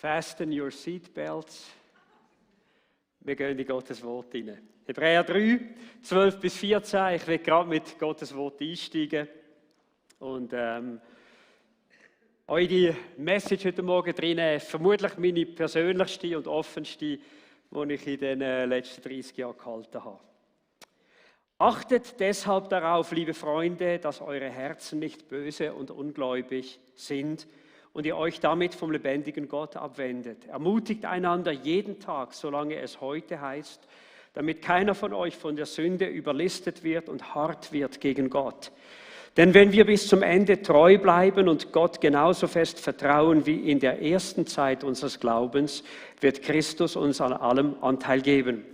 Fasten your seatbelts. Wir gehen in Gottes Wort hinein. Hebräer 3, 12 bis 14. Ich will gerade mit Gottes Wort einsteigen. Und euch die Message heute Morgen drin, vermutlich meine persönlichste und offenste, die ich in den letzten 30 Jahren gehalten habe. Achtet deshalb darauf, liebe Freunde, dass eure Herzen nicht böse und ungläubig sind und ihr euch damit vom lebendigen Gott abwendet. Ermutigt einander jeden Tag, solange es heute heißt, damit keiner von euch von der Sünde überlistet wird und hart wird gegen Gott. Denn wenn wir bis zum Ende treu bleiben und Gott genauso fest vertrauen wie in der ersten Zeit unseres Glaubens, wird Christus uns an allem Anteil geben.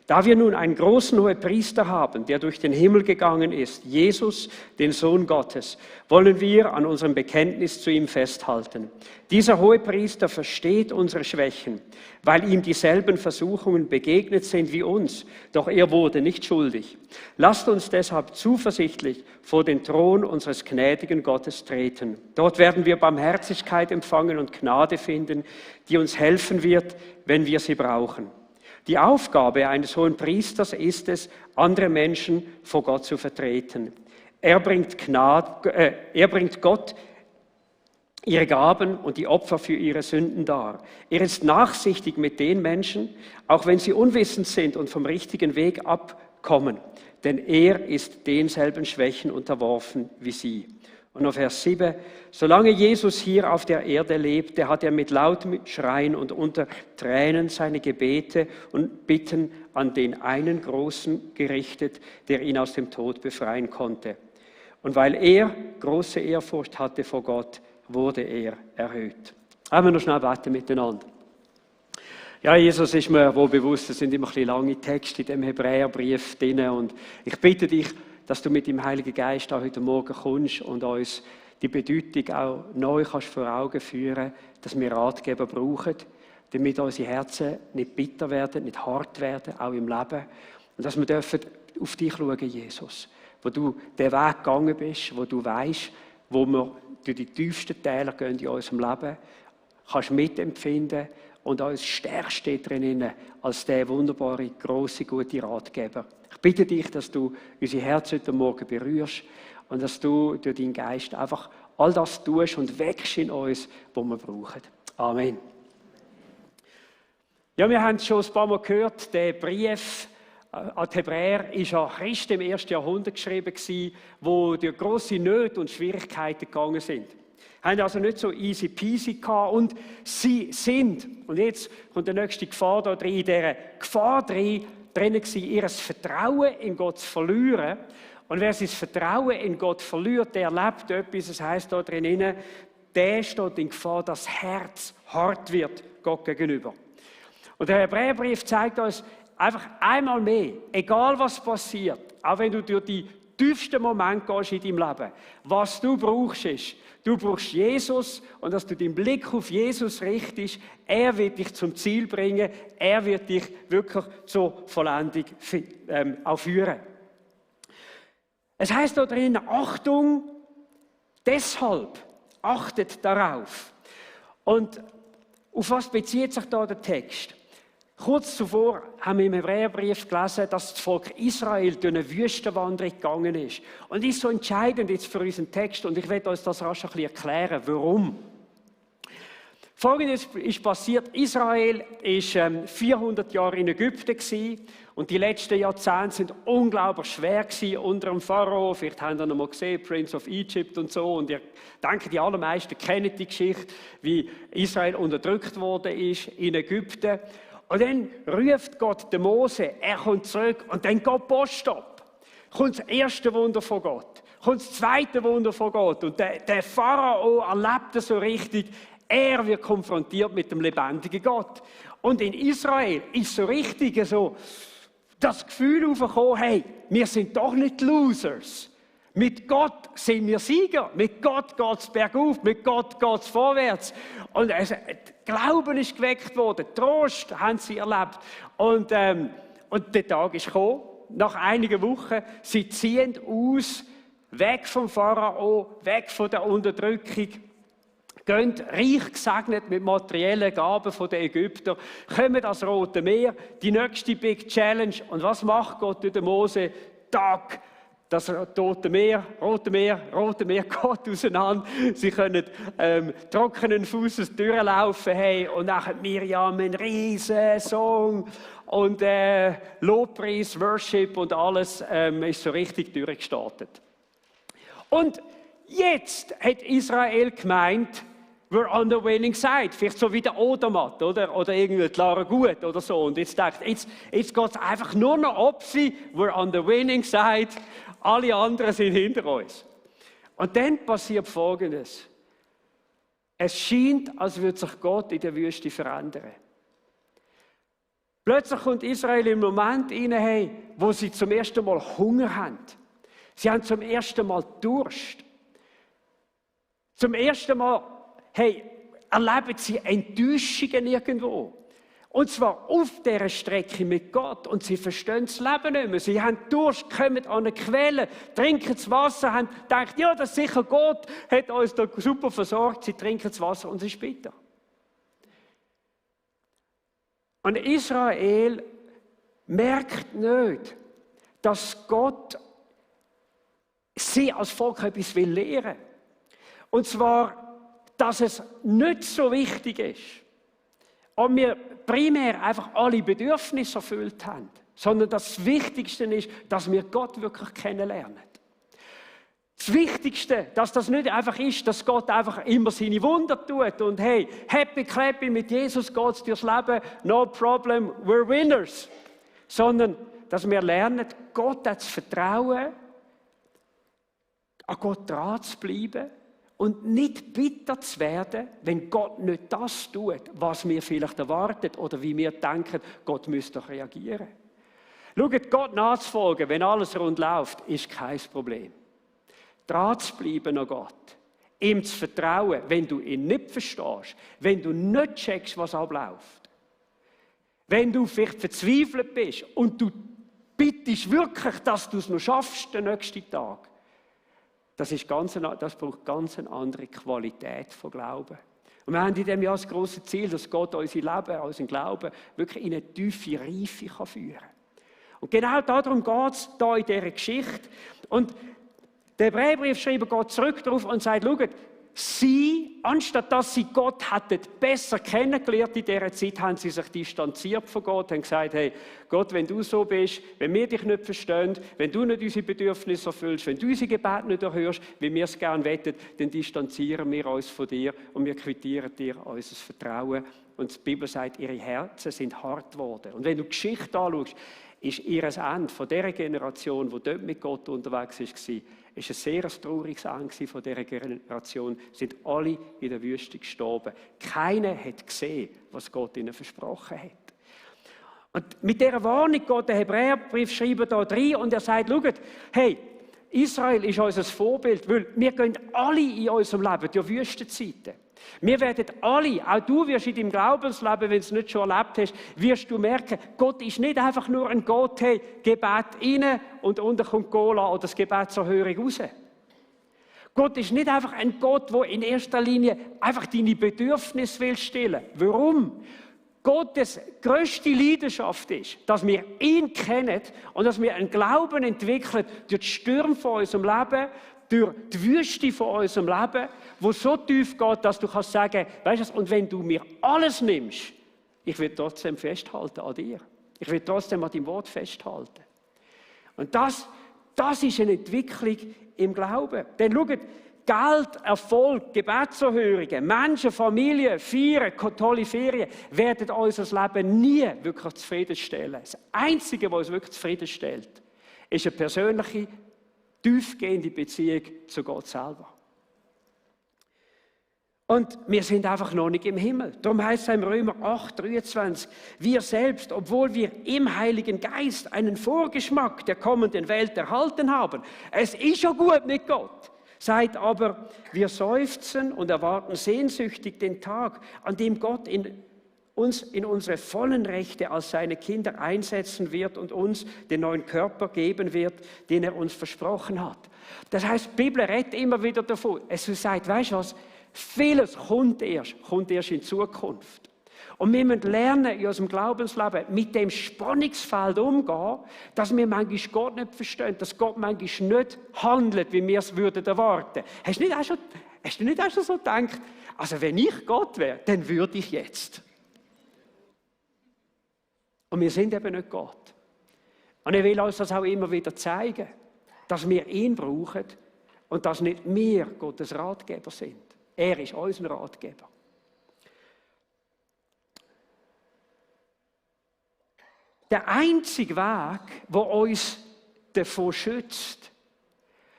Da wir nun einen großen Hohepriester haben, der durch den Himmel gegangen ist, Jesus, den Sohn Gottes, wollen wir an unserem Bekenntnis zu ihm festhalten. Dieser Hohepriester versteht unsere Schwächen, weil ihm dieselben Versuchungen begegnet sind wie uns, doch er wurde nicht schuldig. Lasst uns deshalb zuversichtlich vor den Thron unseres gnädigen Gottes treten. Dort werden wir Barmherzigkeit empfangen und Gnade finden, die uns helfen wird, wenn wir sie brauchen. Die Aufgabe eines hohen Priesters ist es, andere Menschen vor Gott zu vertreten. Er bringt Gott ihre Gaben und die Opfer für ihre Sünden dar. Er ist nachsichtig mit den Menschen, auch wenn sie unwissend sind und vom richtigen Weg abkommen. Denn er ist denselben Schwächen unterworfen wie sie. Und auf Vers 7, solange Jesus hier auf der Erde lebte, hat er mit lautem Schreien und unter Tränen seine Gebete und Bitten an den einen Großen gerichtet, der ihn aus dem Tod befreien konnte. Und weil er große Ehrfurcht hatte vor Gott, wurde er erhöht. Haben wir noch schnell beten miteinander. Ja, Jesus ist mir wohl bewusst, es sind immer ein bisschen lange Texte in dem Hebräerbrief drin. Und ich bitte dich, dass du mit dem Heiligen Geist auch heute Morgen kommst und uns die Bedeutung auch neu kannst vor Augen führen, dass wir Ratgeber brauchen, damit unsere Herzen nicht bitter werden, nicht hart werden, auch im Leben. Und dass wir dürfen auf dich schauen, Jesus, wo du den Weg gegangen bist, wo du weißt, wo wir durch die tiefsten Täler gehen in unserem Leben, kannst mitempfinden und uns stärkst drin als der wunderbare, grosse, gute Ratgeber. Ich bitte dich, dass du unser Herz heute Morgen berührst und dass du durch deinen Geist einfach all das tust und wächst in uns, was wir brauchen. Amen. Ja, wir haben es schon ein paar Mal gehört, der Brief an die Hebräer ist an Christen im 1. Jahrhundert geschrieben gewesen, wo durch grosse Nöte und Schwierigkeiten gegangen sind. Haben also nicht so easy peasy gehabt und sie sind, und jetzt kommt die nächste Gefahr da drin, in dieser Gefahr drin war, ihr Vertrauen in Gott zu verlieren. Und wer sein Vertrauen in Gott verliert, der erlebt etwas, das heisst da drinnen, der steht in Gefahr, dass das Herz hart wird Gott gegenüber. Und der Hebräerbrief zeigt uns einfach einmal mehr, egal was passiert, auch wenn du durch die tiefsten Momente gehst in deinem Leben, was du brauchst ist, du brauchst Jesus und dass du den Blick auf Jesus richtest, er wird dich zum Ziel bringen, er wird dich wirklich zur Vollendung auch führen. Es heißt da drin, Achtung, deshalb, achtet darauf. Und auf was bezieht sich da der Text? Kurz zuvor haben wir im Hebräerbrief gelesen, dass das Volk Israel durch eine Wüstenwanderung gegangen ist. Und das ist so entscheidend jetzt für unseren Text und ich werde uns das rasch ein bisschen erklären, warum. Folgendes ist passiert, Israel war 400 Jahre in Ägypten gewesen, und die letzten Jahrzehnte sind unglaublich schwer gewesen unter dem Pharao. Vielleicht habt ihr noch mal gesehen, Prince of Egypt und so. Und ich denke, die allermeisten kennen die Geschichte, wie Israel unterdrückt worden ist in Ägypten. Und dann ruft Gott den Mose, er kommt zurück und dann geht Post ab. Kommt das erste Wunder von Gott, kommt das zweite Wunder von Gott. Und der Pharao erlebt das so richtig, er wird konfrontiert mit dem lebendigen Gott. Und in Israel ist so richtig so das Gefühl aufgekommen, hey, wir sind doch nicht Losers. Mit Gott sind wir Sieger. Mit Gott geht es bergauf, mit Gott geht es vorwärts. Und Glauben ist geweckt worden, Trost haben sie erlebt. Und der Tag ist gekommen, nach einigen Wochen, sie ziehen aus, weg vom Pharao, weg von der Unterdrückung, gehen reich gesegnet mit materiellen Gaben von den Ägyptern, kommen ans Rote Meer, die nächste Big Challenge. Und was macht Gott durch den Mose? Tag, das Rote Meer geht auseinander. Sie können trockenen Fußes durchlaufen. Hey, und nachher Miriam einen riesen Song und Lobpreis, Worship und alles ist so richtig durchgestartet. Und jetzt hat Israel gemeint, we're on the winning side. Vielleicht so wie der Odermatt, oder irgendwie Lara Gut oder so. Und jetzt denkt, jetzt geht es einfach nur noch ob sie, we're on the winning side. Alle anderen sind hinter uns. Und dann passiert Folgendes. Es scheint, als würde sich Gott in der Wüste verändern. Plötzlich kommt Israel im Moment rein, hey, wo sie zum ersten Mal Hunger haben. Sie haben zum ersten Mal Durst. Zum ersten Mal, hey, erleben sie Enttäuschungen irgendwo. Und zwar auf dieser Strecke mit Gott. Und sie verstehen das Leben nicht mehr. Sie haben Durst, kommen an eine Quelle, trinken das Wasser, haben gedacht, ja, das ist sicher Gott, hat uns da super versorgt. Sie trinken das Wasser und es ist bitter. Und Israel merkt nicht, dass Gott sie als Volk etwas lehren will. Und zwar, dass es nicht so wichtig ist, ob wir primär einfach alle Bedürfnisse erfüllt haben, sondern das Wichtigste ist, dass wir Gott wirklich kennenlernen. Das Wichtigste, dass das nicht einfach ist, dass Gott einfach immer seine Wunder tut und hey, happy clappy, mit Jesus geht's durchs Leben, no problem, we're winners. Sondern, dass wir lernen, Gott zu vertrauen, an Gott dran zu bleiben und nicht bitter zu werden, wenn Gott nicht das tut, was wir vielleicht erwarten oder wie wir denken, Gott müsste doch reagieren. Schaut, Gott nachzufolgen, wenn alles rund läuft, ist kein Problem. Dran zu bleiben an Gott, ihm zu vertrauen, wenn du ihn nicht verstehst, wenn du nicht checkst, was abläuft. Wenn du vielleicht verzweifelt bist und du bittest wirklich, dass du es noch schaffst, den nächsten Tag. Das braucht ganz eine andere Qualität von Glauben. Und wir haben in diesem Jahr das grosse Ziel, dass Gott unser Leben, unseren Glauben wirklich in eine tiefe Reife führen kann. Und genau darum geht es hier in dieser Geschichte. Und der Hebräerbriefschreiber geht zurück darauf und sagt, schaut, sie, anstatt dass sie Gott hätten besser kennengelernt in dieser Zeit, haben sie sich distanziert von Gott, haben gesagt, hey, Gott, wenn du so bist, wenn wir dich nicht verstehen, wenn du nicht unsere Bedürfnisse erfüllst, wenn du unsere Gebete nicht erhörst, wie wir es gerne wollen, dann distanzieren wir uns von dir und wir quittieren dir unser Vertrauen. Und die Bibel sagt, ihre Herzen sind hart geworden. Und wenn du die Geschichte anschaust, ist ihr Ende von dieser Generation, die dort mit Gott unterwegs war, ist ein sehr trauriges Ende von dieser Generation. Sind alle in der Wüste gestorben. Keiner hat gesehen, was Gott ihnen versprochen hat. Und mit dieser Warnung geht der Hebräerbriefschreiber da rein und er sagt, schaut, hey, Israel ist unser Vorbild, weil wir gehen alle in unserem Leben durch Wüstenzeiten. Wir werden alle, auch du wirst in deinem Glaubensleben, wenn du es nicht schon erlebt hast, wirst du merken, Gott ist nicht einfach nur ein Gott, hey, Gebet rein und unten kommt Cola oder das Gebet zur Hörung raus. Gott ist nicht einfach ein Gott, der in erster Linie einfach deine Bedürfnisse will stillen. Warum? Gottes grösste Leidenschaft ist, dass wir ihn kennen und dass wir einen Glauben entwickeln durch die Stürme von unserem Leben, durch die Wüste von unserem Leben, wo so tief geht, dass du kannst sagen, weißt du, und wenn du mir alles nimmst, ich will trotzdem festhalten an dir. Ich will trotzdem an deinem Wort festhalten. Und das ist eine Entwicklung im Glauben. Denn schaut, Geld, Erfolg, Gebetserhörungen, Menschen, Familien, Feiern, tolle Ferien werden unser Leben nie wirklich zufriedenstellen. Das Einzige, was uns wirklich zufriedenstellt, ist eine persönliche, tiefgehende Beziehung zu Gott selber. Und wir sind einfach noch nicht im Himmel. Darum heißt es im Römer 8,23, wir selbst, obwohl wir im Heiligen Geist einen Vorgeschmack der kommenden Welt erhalten haben, es ist ja gut mit Gott, sagt aber, wir seufzen und erwarten sehnsüchtig den Tag, an dem Gott uns in unsere vollen Rechte als seine Kinder einsetzen wird und uns den neuen Körper geben wird, den er uns versprochen hat. Das heißt, die Bibel redet immer wieder davon. Es sagt, weißt du was, Vieles kommt erst in Zukunft. Und wir müssen lernen, in unserem Glaubensleben mit dem Spannungsfeld umgehen, dass wir manchmal Gott nicht verstehen, dass Gott manchmal nicht handelt, wie wir es erwarten würden. Hast du nicht auch schon so gedacht, also wenn ich Gott wäre, dann würde ich jetzt. Und wir sind eben nicht Gott. Und er will uns das auch immer wieder zeigen, dass wir ihn brauchen und dass nicht wir Gottes Ratgeber sind. Er ist unser Ratgeber. Der einzige Weg, der uns davor schützt,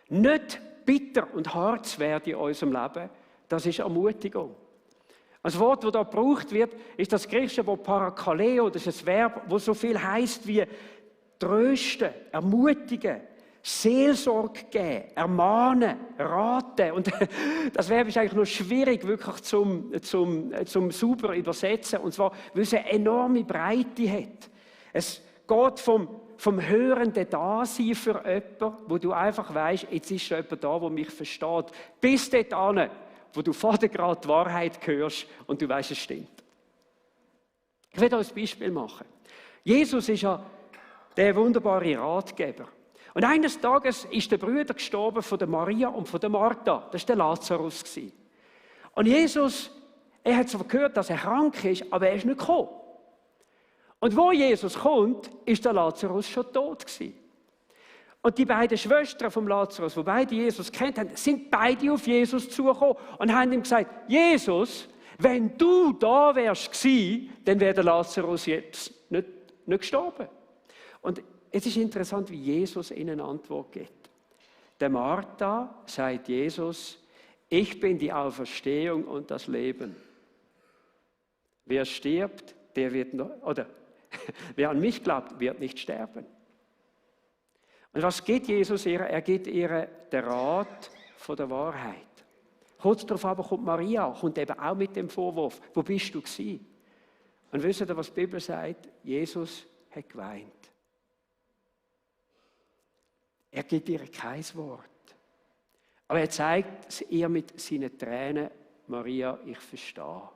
nicht bitter und hart zu werden in unserem Leben, das ist Ermutigung. Das Wort, das hier gebraucht wird, ist das griechische Wort Parakaleo. Das ist ein Verb, das so viel heisst wie trösten, ermutigen, Seelsorge geben, ermahnen, raten. Und das Verb ist eigentlich noch schwierig, wirklich zum sauber übersetzen. Und zwar, weil es eine enorme Breite hat. Es geht vom hörenden Dasein für jemanden, wo du einfach weißt, jetzt ist jemand da, der mich versteht, bis dorthin, wo du vor dir gerade die Wahrheit hörst und du weißt, es stimmt. Ich will euch ein Beispiel machen. Jesus ist ja der wunderbare Ratgeber. Und eines Tages ist der Bruder gestorben von der Maria und von der Martha. Das war der Lazarus. Und Jesus, er hat zwar gehört, dass er krank ist, aber er ist nicht gekommen. Und wo Jesus kommt, ist der Lazarus schon tot gewesen. Und die beiden Schwestern vom Lazarus, die beide Jesus kennt haben, sind beide auf Jesus zugekommen und haben ihm gesagt, Jesus, wenn du da wärst gewesen, dann wäre der Lazarus jetzt nicht gestorben. Und es ist interessant, wie Jesus ihnen Antwort gibt. Der Martha sagt Jesus, ich bin die Auferstehung und das Leben. Wer stirbt, der wird noch, oder wer an mich glaubt, wird nicht sterben. Und was geht Jesus ihr? Er gibt ihr den Rat von der Wahrheit. Kurz darauf aber kommt Maria, kommt eben auch mit dem Vorwurf, wo bist du gewesen? Und wisst ihr, was die Bibel sagt? Jesus hat geweint. Er gibt ihr kein Wort. Aber er zeigt ihr mit seinen Tränen, Maria, ich verstehe.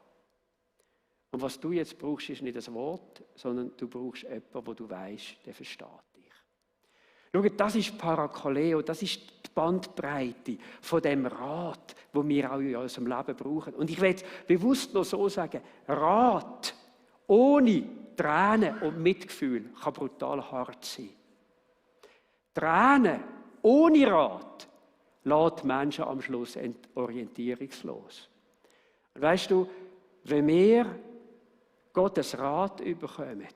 Und was du jetzt brauchst, ist nicht das Wort, sondern du brauchst jemanden, wo du weißt, der versteht dich. Schau, das ist Parakaleo, das ist die Bandbreite von dem Rat, wo wir auch in unserem Leben brauchen. Und ich will es bewusst noch so sagen, Rat ohne Tränen und Mitgefühl kann brutal hart sein. Tränen ohne Rat lässt Menschen am Schluss orientierungslos. Und weißt du, wenn wir Gottes Rat überkommen,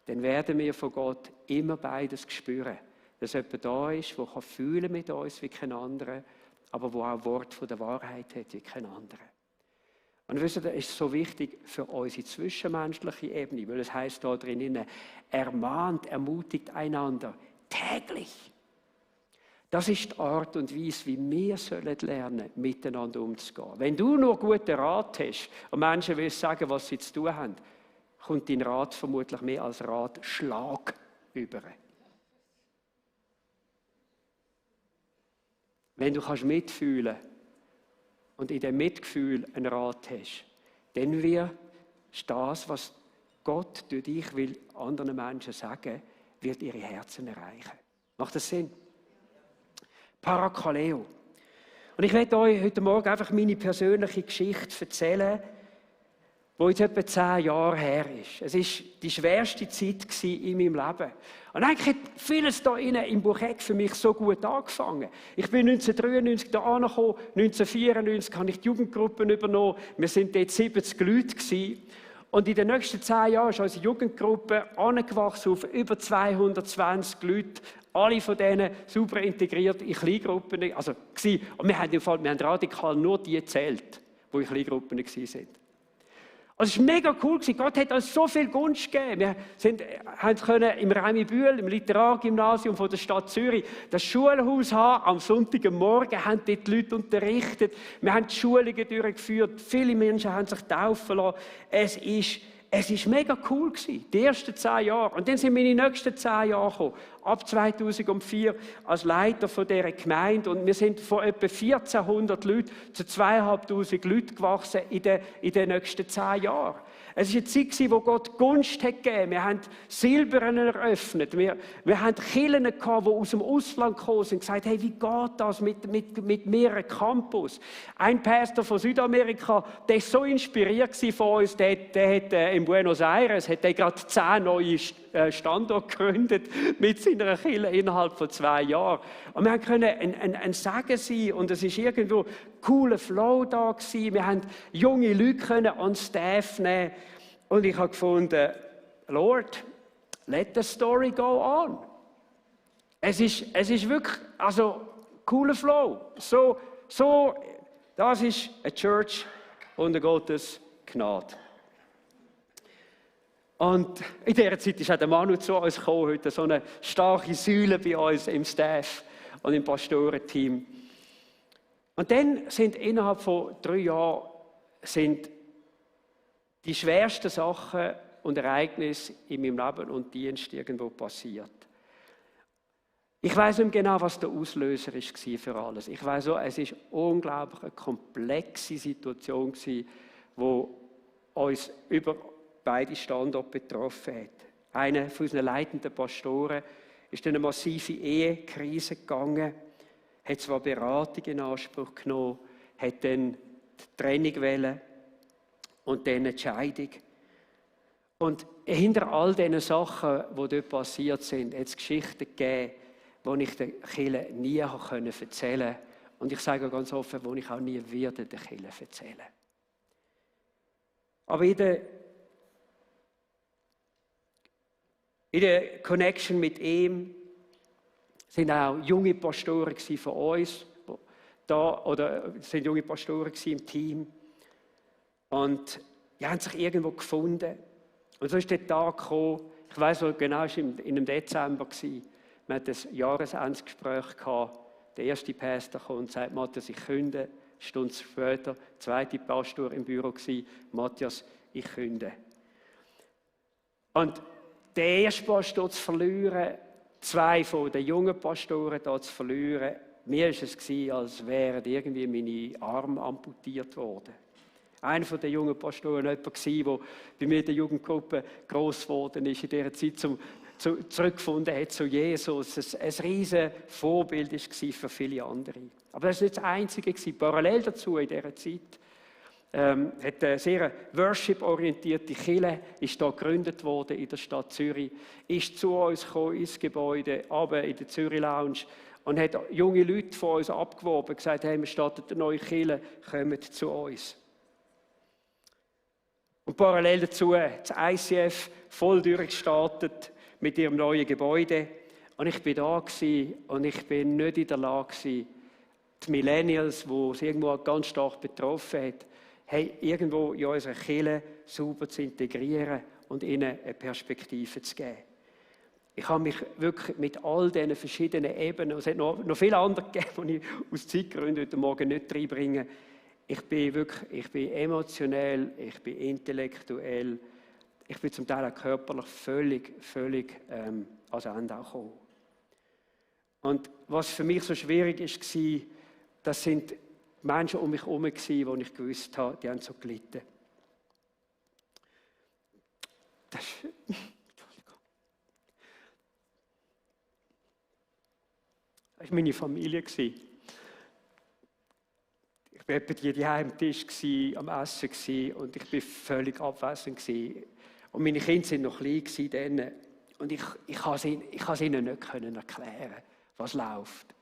dann werden wir von Gott immer beides spüren. Dass jemand da ist, der fühlen mit uns wie kein anderer, aber der auch Wort von der Wahrheit hat wie kein anderer. Und wisst ihr, das ist so wichtig für unsere zwischenmenschliche Ebene, weil es heisst da drinnen, ermahnt, ermutigt einander täglich. Das ist die Art und Weise, wie wir lernen sollen, miteinander umzugehen. Wenn du nur guten Rat hast und Menschen willst sagen, was sie zu tun haben, kommt dein Rat vermutlich mehr als Ratschlag über. Wenn du mitfühlen kannst und in dem Mitgefühl einen Rat hast, dann wird das, was Gott durch dich will anderen Menschen sagen, wird ihre Herzen erreichen. Macht das Sinn? Parakaleo. Und ich werde euch heute Morgen einfach meine persönliche Geschichte erzählen, die jetzt etwa 10 Jahre her ist. Es war die schwerste Zeit in meinem Leben. Und eigentlich hat vieles da im Buch Eck für mich so gut angefangen. Ich bin 1993 da angekommen, 1994 habe ich die Jugendgruppen übernommen. Wir waren dort 70 Leute gewesen. Und in den nächsten 10 Jahren ist unsere Jugendgruppe angewachsen auf über 220 Leute. Alle von denen super integriert in Kleingruppen. Und wir haben radikal nur die gezählt, die in Kleingruppen waren. Also es war mega cool. Gott hat uns so viel Gunst gegeben. Wir können im Raimibühl, im Literargymnasium von der Stadt Zürich, das Schulhaus haben. Am Sonntagmorgen haben dort die Leute unterrichtet. Wir haben die Schulungen durchgeführt. Viele Menschen haben sich taufen lassen. Es war es ist mega cool gewesen, die ersten 10 Jahre. Und dann sind meine nächsten 10 Jahre gekommen. Ab 2004 als Leiter von dieser Gemeinde. Und wir sind von etwa 1400 Leuten zu 2500 Leuten gewachsen in den nächsten 10 Jahren. Es war eine Zeit, wo Gott Gunst hat gegeben. Wir haben Silbern eröffnet. Wir haben Kirchen gehabt, die aus dem Ausland gekommen sind und gesagt, hey, wie geht das mit mehreren Campus? Ein Pastor von Südamerika, der war so inspiriert von uns, der hat in Buenos Aires gerade 10 neue Standorte gegründet mit seiner Kirche innerhalb von 2 Jahren. Und wir können ein Segen sein und es war irgendwo ein cooler Flow da gewesen. Wir haben junge Leute an Staff nehmen und ich habe gefunden, Lord, let the story go on. Es ist wirklich, also, cooler Flow. Das ist eine Church unter Gottes Gnade. Und in dieser Zeit ist auch der Manu zu uns gekommen, heute so eine starke Säule bei uns im Staff und im Pastorenteam. Und dann sind innerhalb von 3 Jahren die schwersten Sachen und Ereignisse in meinem Leben und Dienst irgendwo passiert. Ich weiß nicht mehr genau, was der Auslöser war für alles. Ich weiß auch, es war unglaublich eine komplexe Situation, die uns über beide Standorte betroffen hat. Einer von unseren leitenden Pastoren ist in eine massive Ehekrise gegangen, hat zwar Beratung in Anspruch genommen, hat dann die Trennung wollen und dann eine Scheidung. Und hinter all diesen Sachen, die dort passiert sind, hat es Geschichten gegeben, die ich den Kirchen nie erzählen konnte. Und ich sage ganz offen, die ich auch nie werde den Kirchen erzählen. Aber in der Connection mit ihm sind auch junge Pastoren von uns da, oder sind junge Pastoren im Team. Und die haben sich irgendwo gefunden. Und so ist der Tag gekommen, ich weiss noch genau, es war in einem Dezember. Wir hatten ein Jahresendgespräch gehabt. Der erste Pastor kam und sagte, Matthias, ich kündige. Eine Stunde später, der zweite Pastor im Büro war, Matthias, ich kündige. Und den ersten Pastor zu verlieren, 2 von den jungen Pastoren da zu verlieren, mir war es, als wären irgendwie meine Arme amputiert worden. Einer von den jungen Pastoren war jemand, der bei mir in der Jugendgruppe gross geworden ist, in dieser Zeit zurückgefunden hat zu Jesus. Ein riesiges Vorbild war für viele andere. Aber das war nicht das Einzige. Parallel dazu in dieser Zeit hat eine sehr worship-orientierte Kirche ist da gegründet worden in der Stadt Zürich, ist zu uns gekommen ins Gebäude, aber in der Zürich Lounge und hat junge Leute von uns abgeworben, gesagt, hey, wir starten eine neue Kirche, kommt zu uns. Und parallel dazu das ICF voll durchgestartet mit ihrem neuen Gebäude. Und ich war da und ich bin nicht in der Lage, die Millennials, die es irgendwo ganz stark betroffen hat, irgendwo in unsere Kirche sauber zu integrieren und ihnen eine Perspektive zu geben. Ich habe mich wirklich mit all diesen verschiedenen Ebenen, es hat noch viele andere gegeben, die ich aus Zeitgründen heute Morgen nicht reinbringe. Ich bin emotionell, ich bin intellektuell, ich bin zum Teil auch körperlich völlig ans Ende gekommen. Und was für mich so schwierig war, das sind Menschen um mich herum, wo ich gewusst habe, die haben so gelitten. Das war meine Familie. Ich war etwa die am Tisch, am Essen und ich war völlig abwesend. Und meine Kinder waren noch klein dann. Und ich konnte es ihnen nicht erklären, was läuft.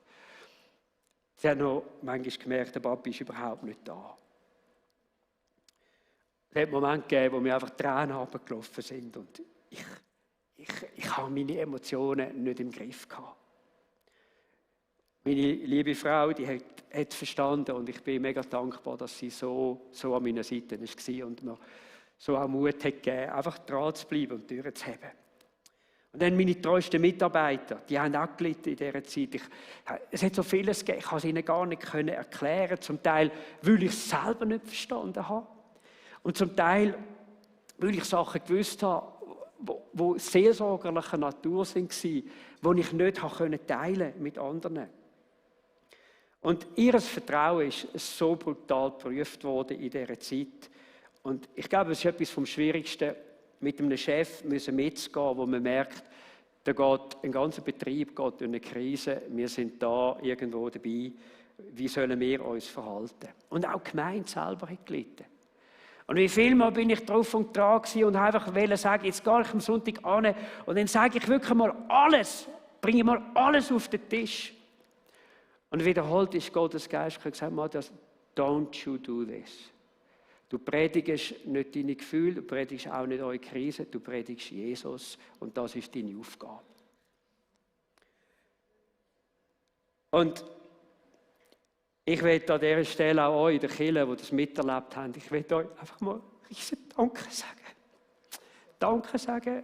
Sie haben noch manchmal gemerkt, der Papi ist überhaupt nicht da. Es hat Momente gegeben, wo mir einfach Tränen runtergelaufen sind und ich habe meine Emotionen nicht im Griff gehabt. Meine liebe Frau, die hat verstanden und ich bin mega dankbar, dass sie so an meiner Seite war und mir so auch Mut hat gegeben, einfach dran zu bleiben und durchzuheben. Und dann meine treuesten Mitarbeiter, die haben auch gelitten in dieser Zeit. Es hat so vieles gegeben, ich konnte es ihnen gar nicht erklären. Zum Teil, weil ich es selber nicht verstanden habe. Und zum Teil, weil ich Sachen gewusst habe, die seelsorgerlicher Natur waren, die ich nicht teilen konnte mit anderen. Und ihr Vertrauen ist so brutal geprüft worden in dieser Zeit. Und ich glaube, es ist etwas vom Schwierigsten, mit einem Chef mitzugehen, wo man merkt, da geht ein ganzer Betrieb durch eine Krise, wir sind da irgendwo dabei, wie sollen wir uns verhalten? Und auch die Gemeinde selber hat gelitten. Und wie viel Mal bin ich drauf und dran gewesen und einfach wollte sagen, jetzt gehe ich am Sonntag an und dann sage ich wirklich mal alles, bringe mal alles auf den Tisch. Und wiederholt ist Gottes Geist gesagt, Matthias, don't you do this. Du predigst nicht deine Gefühle, du predigst auch nicht eure Krise, du predigst Jesus und das ist deine Aufgabe. Und ich möchte an dieser Stelle auch euch, der Kirche, die das miterlebt haben, ich möchte euch einfach mal riesen Danke sagen. Danke sagen,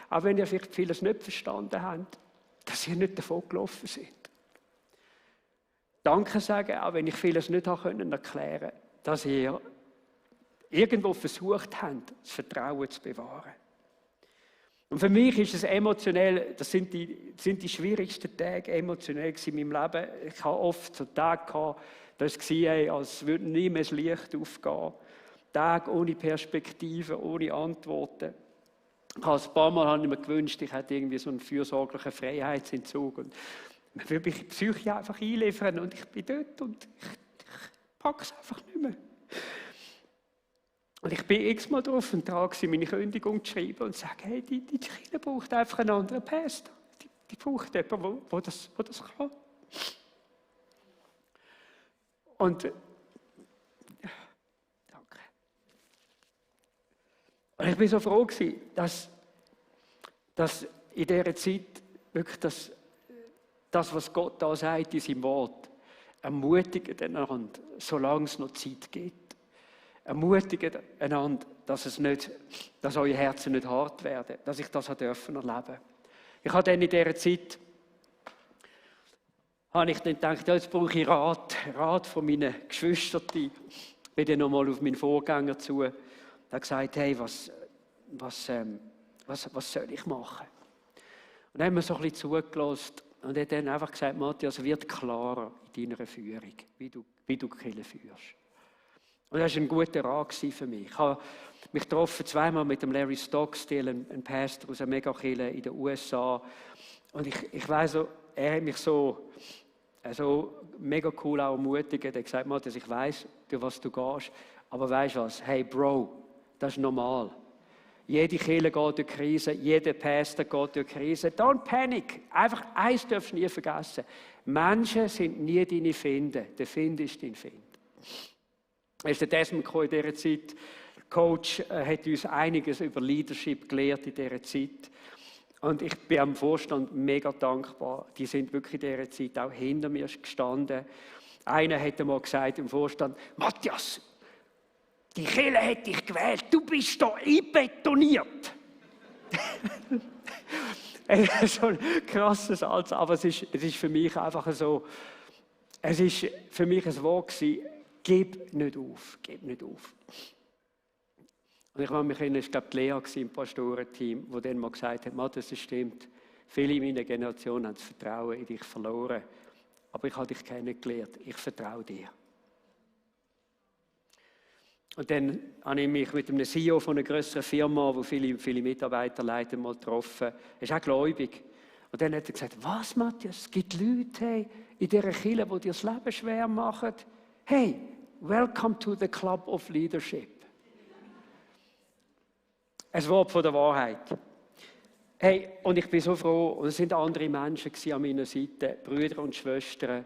auch wenn ihr vielleicht vieles nicht verstanden habt, dass ihr nicht davon gelaufen seid. Danke sagen, auch wenn ich vieles nicht erklären konnte, dass ihr irgendwo versucht habt, das Vertrauen zu bewahren. Und für mich ist es emotionell, das sind die schwierigsten Tage emotionell in meinem Leben. Ich habe oft so Tage gehabt, das war, als würde nie mehr das Licht aufgehen. Tage ohne Perspektive, ohne Antworten. Ein paar Mal habe ich mir gewünscht, ich hätte irgendwie so einen fürsorglichen Freiheitsentzug. Und man will mich in die Psyche einfach einliefern und ich bin dort und ich packe es einfach nicht mehr. Und ich bin x-mal drauf und dran, meine Kündigung zu schreiben und zu sagen, hey, die Kirche braucht einfach einen anderen Pastor. Die braucht jemanden, der das kann. Und danke. Und ich bin so froh gewesen, dass in dieser Zeit wirklich das, was Gott da sagt in seinem Wort, ermutigt einander, solange es noch Zeit gibt. Ermutigt einander, dass eure Herzen nicht hart werden, dass ich das erleben durfte. Ich habe dann in dieser Zeit gedacht, ja, jetzt brauche ich Rat von meinen Geschwistern. Ich bin dann nochmal auf meinen Vorgänger zu. Er hat gesagt, hey, was soll ich machen? Und dann haben wir so ein bisschen zugelassen und er hat dann einfach gesagt, Matthias, es wird klarer in deiner Führung, wie du die Kirche führst. Und das war ein guter Rat für mich. Ich habe mich getroffen zweimal mit dem Larry Stockstill, einem Pastor aus einer Megakirche in den USA. Und ich weiss so, er hat mich so mega cool auch ermutigt. Er hat gesagt, Matthias, ich weiss, durch was du gehst, aber weisst was? Hey Bro, das ist normal. Jede Kirche geht durch Krise, jeder Pastor geht durch Krise. Don't panic. Einfach eins darfst du nie vergessen. Menschen sind nie deine Finde. Der Finde ist dein Finde. Er ist der Desmond in dieser Zeit. Der Coach hat uns einiges über Leadership gelehrt in dieser Zeit. Und ich bin am Vorstand mega dankbar. Die sind wirklich in dieser Zeit auch hinter mir gestanden. Einer hat einmal gesagt im Vorstand, Matthias, die Kirche hat dich gewählt, du bist da einbetoniert. Es ist so ein krasser Satz, aber es ist für mich einfach so, es ist für mich ein Wort gewesen, gib nicht auf, gib nicht auf. Und ich kann mich erinnern, es war Lea im Pastorenteam, die dann mal gesagt hat, Matthias, es stimmt, viele in meiner Generation haben das Vertrauen in dich verloren, aber ich habe dich kennengelernt, ich vertraue dir. Und dann habe ich mich mit einem CEO von einer grösseren Firma, wo viele Mitarbeiter leiten, mal getroffen. Er ist auch gläubig. Und dann hat er gesagt, was Matthias, es gibt Leute in dieser Kirche, die dir das Leben schwer machen. Hey, welcome to the club of leadership. Ein Wort von der Wahrheit. Hey, und ich bin so froh, und es sind andere Menschen an meiner Seite, Brüder und Schwestern,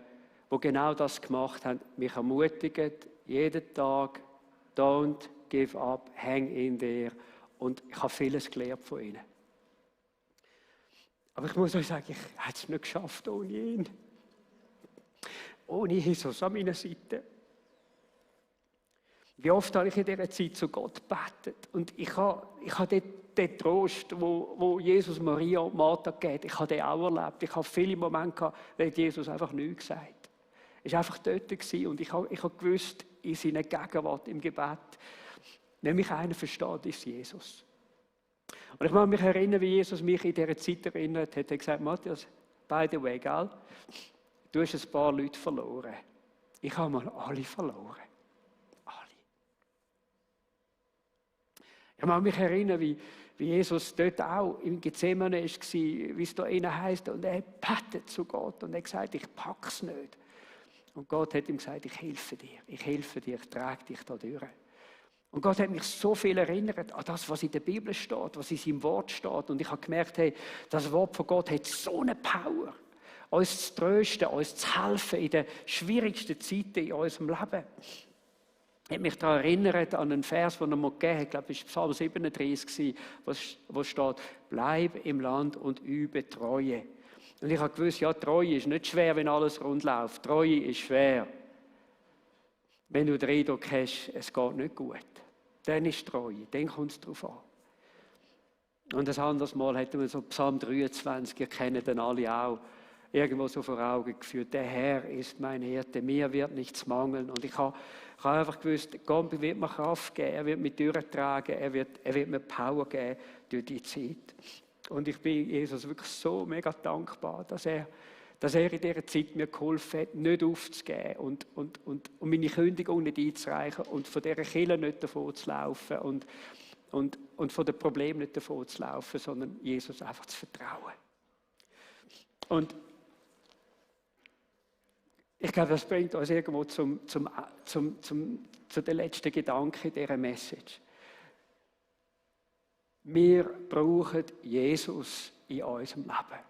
die genau das gemacht haben, mich ermutigen, jeden Tag, don't give up, hang in there. Und ich habe vieles gelernt von ihnen. Aber ich muss euch sagen, ich hätte es nicht geschafft ohne ihn. Ohne Jesus an meiner Seite. Wie oft habe ich in dieser Zeit zu Gott gebetet. Und ich habe den Trost, wo Jesus, Maria und Martha gegeben, ich habe den auch erlebt. Ich habe viele Momente gehabt, da hat Jesus einfach nichts gesagt. Er war einfach dort und ich habe gewusst, in seiner Gegenwart im Gebet, Wenn mich einer versteht, ist es Jesus. Und ich mag mich erinnern, wie Jesus mich in dieser Zeit erinnert hat. Er hat gesagt, Matthias, by the way, gell? Du hast ein paar Leute verloren. Ich habe mal alle verloren. Alle. Ich mag mich erinnern, wie Jesus dort auch im Gethsemane war, wie es da innen heisst. Und er betet zu Gott und er hat gesagt, ich packe es nicht. Und Gott hat ihm gesagt, ich helfe dir, ich trage dich da durch. Und Gott hat mich so viel erinnert an das, was in der Bibel steht, was in seinem Wort steht. Und ich habe gemerkt, hey, das Wort von Gott hat so eine Power, uns zu trösten, uns zu helfen in den schwierigsten Zeiten in unserem Leben. Ich habe mich daran erinnert an einen Vers, den er mir gegeben hat, ich glaube, es war Psalm 37, wo steht, bleib im Land und übe Treue. Und ich habe gewusst, ja, Treue ist nicht schwer, wenn alles rund läuft. Treue ist schwer, wenn du den Eindruck hast, es geht nicht gut. Dann ist Treue, dann kommt es darauf an. Und ein anderes Mal hat man so Psalm 23, ihr kennt den alle auch, irgendwo so vor Augen geführt. Der Herr ist mein Hirte, mir wird nichts mangeln. Und ich habe einfach gewusst, Gott wird mir Kraft geben, er wird mich durchtragen, er wird mir Power geben durch die Zeit. Und ich bin Jesus wirklich so mega dankbar, dass er in dieser Zeit mir geholfen hat, nicht aufzugeben und meine Kündigung nicht einzureichen und von dieser Kille nicht davon zu laufen und von den Problemen nicht davon zu laufen, sondern Jesus einfach zu vertrauen. Und ich glaube, das bringt uns irgendwo zu den letzten Gedanken dieser Message. Wir brauchen Jesus in unserem Leben.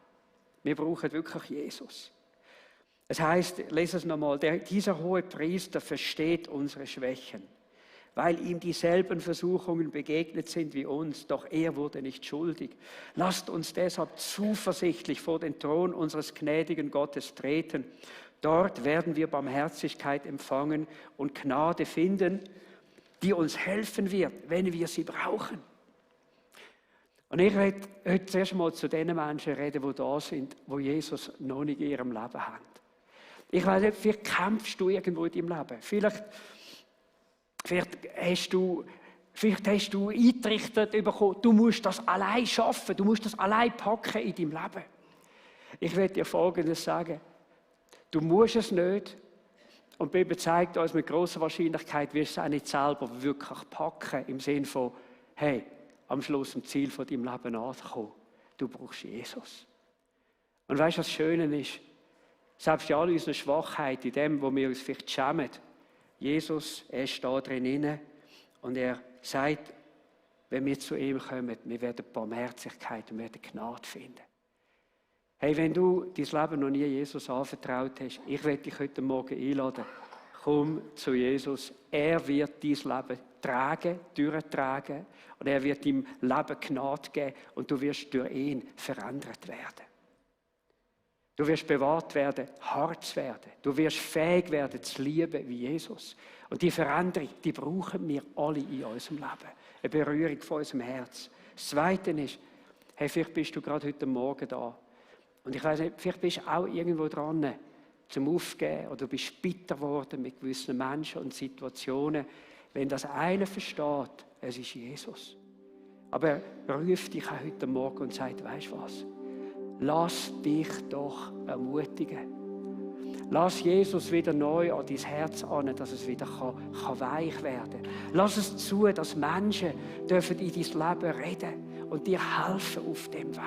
Wir brauchen wirklich Jesus. Es heißt, lese es nochmal, dieser hohe Priester versteht unsere Schwächen, weil ihm dieselben Versuchungen begegnet sind wie uns, doch er wurde nicht schuldig. Lasst uns deshalb zuversichtlich vor den Thron unseres gnädigen Gottes treten. Dort werden wir Barmherzigkeit empfangen und Gnade finden, die uns helfen wird, wenn wir sie brauchen. Und ich werde heute zuerst mal zu den Menschen reden, die da sind, die Jesus noch nicht in ihrem Leben haben. Ich weiß nicht, vielleicht kämpfst du irgendwo in deinem Leben. Vielleicht hast du eingerichtet bekommen, du musst das allein schaffen, du musst das allein packen in deinem Leben. Ich werde dir Folgendes sagen. Du musst es nicht. Und die Bibel zeigt uns mit grosser Wahrscheinlichkeit, wirst du es auch nicht selber wirklich packen, im Sinne von, hey, am Schluss zum Ziel von deinem Leben anzukommen. Du brauchst Jesus. Und weißt du, was Schöne ist? Selbst in all unseren Schwachheiten, in dem, wo wir uns vielleicht schämen, Jesus, er ist da drin und er sagt, wenn wir zu ihm kommen, wir werden Barmherzigkeit und wir werden Gnade finden. Hey, wenn du dein Leben noch nie Jesus anvertraut hast, ich werde dich heute Morgen einladen. Komm zu Jesus. Er wird dein Leben tragen, durchtragen und er wird deinem Leben Gnade geben und du wirst durch ihn verändert werden. Du wirst bewahrt werden, hart zu werden. Du wirst fähig werden, zu lieben wie Jesus. Und die Veränderung, die brauchen wir alle in unserem Leben. Eine Berührung von unserem Herz. Das Zweite ist, hey, vielleicht bist du gerade heute Morgen da. Und ich weiss nicht, vielleicht bist du auch irgendwo dran, zum Aufgeben. Oder du bist bitter geworden mit gewissen Menschen und Situationen. Wenn das einer versteht, es ist Jesus. Aber er ruft dich auch heute Morgen und sagt, weisst du was? Lass dich doch ermutigen. Lass Jesus wieder neu an dein Herz an, dass es wieder kann weich werden kann. Lass es zu, dass Menschen dürfen in dein Leben reden und dir helfen auf dem Weg.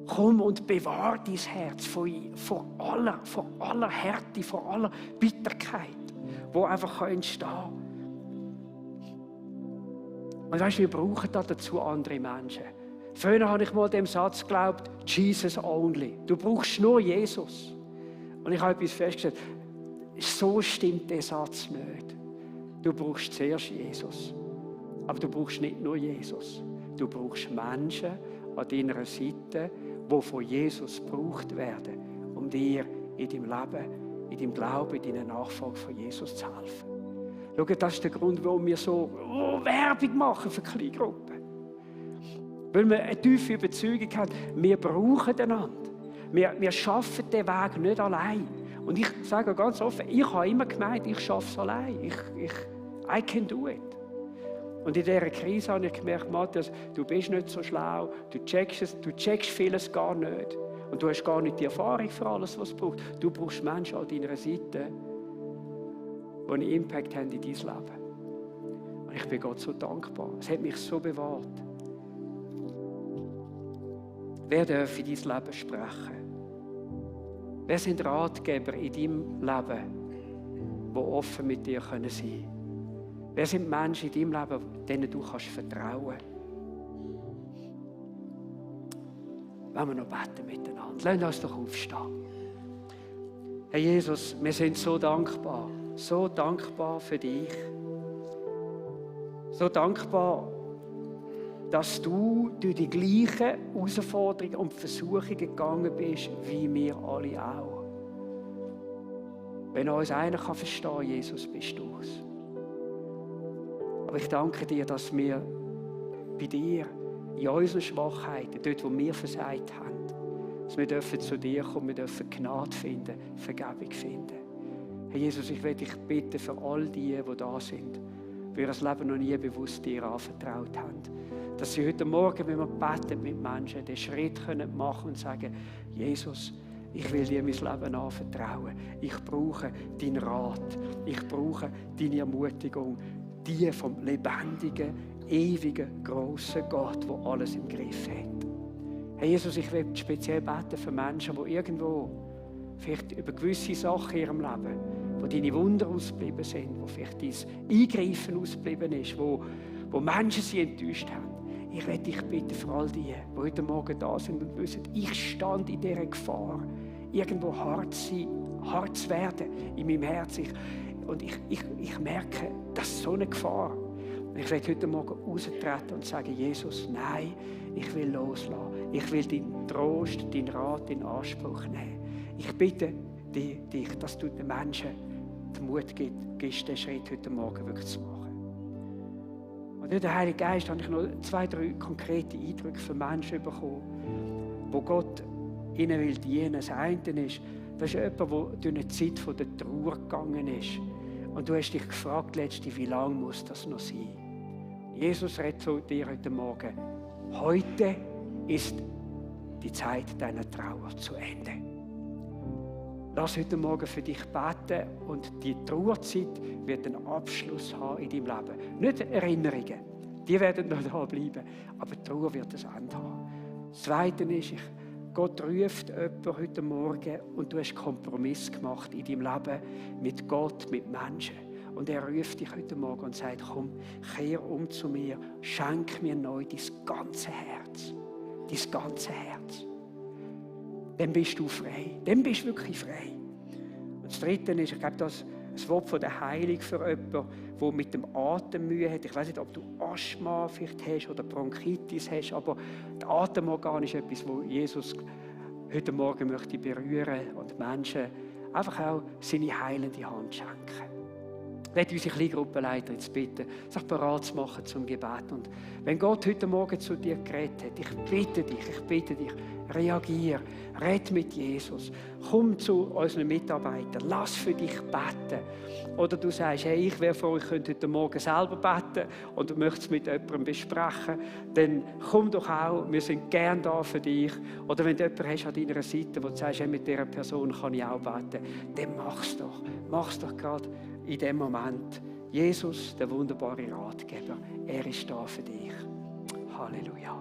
Komm und bewahr dein Herz vor aller Härte, vor aller Bitterkeit, die einfach entstehen kann. Und weißt du, wir brauchen dazu andere Menschen. Früher habe ich mal dem Satz geglaubt, Jesus only. Du brauchst nur Jesus. Und ich habe etwas festgestellt, so stimmt der Satz nicht. Du brauchst zuerst Jesus. Aber du brauchst nicht nur Jesus. Du brauchst Menschen an deiner Seite, die von Jesus gebraucht werden, um dir in deinem Leben, in deinem Glauben, in deiner Nachfolge von Jesus zu helfen. Schau, das ist der Grund, warum wir so Werbung machen für Kleingruppen. Weil wir eine tiefe Überzeugung haben, wir brauchen einander. Wir schaffen den Weg nicht allein. Und ich sage ganz offen, ich habe immer gemeint, ich schaffe es allein. I can do it. Und in dieser Krise habe ich gemerkt, Matthias, du bist nicht so schlau, du checkst vieles gar nicht. Und du hast gar nicht die Erfahrung für alles, was es braucht. Du brauchst Menschen an deiner Seite, die einen Impact haben in dein Leben. Und ich bin Gott so dankbar. Es hat mich so bewahrt. Wer darf in dein Leben sprechen? Wer sind Ratgeber in deinem Leben, die offen mit dir sein können? Wer sind Menschen in deinem Leben, denen du vertrauen kannst? Wenn wir noch beten miteinander. Lasst uns doch aufstehen. Herr Jesus, wir sind so dankbar für dich. So dankbar, dass du durch die gleichen Herausforderungen und Versuchungen gegangen bist, wie wir alle auch. Wenn uns einer verstehen kann, Jesus, bist du es. Aber ich danke dir, dass wir bei dir, in unseren Schwachheiten, dort, wo wir versagt haben, dass wir dürfen zu dir kommen, wir dürfen Gnade finden, Vergebung finden. Herr Jesus, ich will dich bitten für all die da sind, die ihr Leben noch nie bewusst dir anvertraut haben, dass sie heute Morgen, wenn wir beten mit Menschen, den Schritt machen können und sagen, Jesus, ich will dir mein Leben anvertrauen. Ich brauche deinen Rat. Ich brauche deine Ermutigung. Die vom lebendigen, ewigen, grossen Gott, der alles im Griff hat. Herr Jesus, ich will speziell beten für Menschen, die irgendwo vielleicht über gewisse Sachen in ihrem Leben, wo deine Wunder ausgeblieben sind, wo vielleicht dein Eingreifen ausgeblieben ist, wo Menschen sie enttäuscht haben. Ich will dich bitten für all die heute Morgen da sind und wissen, ich stand in dieser Gefahr, irgendwo hart zu werden in meinem Herzen. Und ich merke, das ist so eine Gefahr. Ich will heute Morgen raustreten und sagen, Jesus, nein, ich will loslassen. Ich will deinen Trost, deinen Rat in Anspruch nehmen. Ich bitte dich, dass du den Menschen den Mut gibst, den Schritt heute Morgen wirklich zu machen. Und durch den Heiligen Geist habe ich noch 2, 3 konkrete Eindrücke für Menschen bekommen, wo Gott ihnen will dienen. Das eine ist, das ist jemand, der durch eine Zeit der Trauer gegangen ist. Und du hast dich gefragt, letztens, wie lange muss das noch sein? Jesus redet zu dir heute Morgen. Heute ist die Zeit deiner Trauer zu Ende. Lass heute Morgen für dich beten und die Trauerzeit wird einen Abschluss haben in deinem Leben. Nicht Erinnerungen, die werden noch da bleiben, aber die Trauer wird ein Ende haben. Das Zweite ist, Gott ruft jemanden heute Morgen und du hast Kompromiss gemacht in deinem Leben mit Gott, mit Menschen. Und er ruft dich heute Morgen und sagt, komm, kehr um zu mir, schenk mir neu dein ganze Herz. Dein ganze Herz. Dann bist du frei. Dann bist du wirklich frei. Und das Dritte ist, ich glaube, das Wort von der Heilung für jemanden, der mit dem Atem Mühe hat. Ich weiß nicht, ob du Asthma vielleicht hast oder Bronchitis hast, aber das Atemorgan ist etwas, wo Jesus heute Morgen möchte berühren und Menschen einfach auch seine heilende Hand schenken. Ich möchte unsere Kleingruppenleiter jetzt bitten, sich bereit zu machen zum Gebet. Und wenn Gott heute Morgen zu dir geredet hat, ich bitte dich, reagier, red mit Jesus, komm zu unseren Mitarbeitern, lass für dich beten. Oder du sagst, hey, ich wäre froh, ich könnte heute Morgen selber beten und du möchtest es mit jemandem besprechen, dann komm doch auch, wir sind gern da für dich. Oder wenn du jemanden hast an deiner Seite, wo du sagst, hey, mit dieser Person kann ich auch beten, dann mach's doch gerade in dem Moment. Jesus, der wunderbare Ratgeber, er ist da für dich. Halleluja.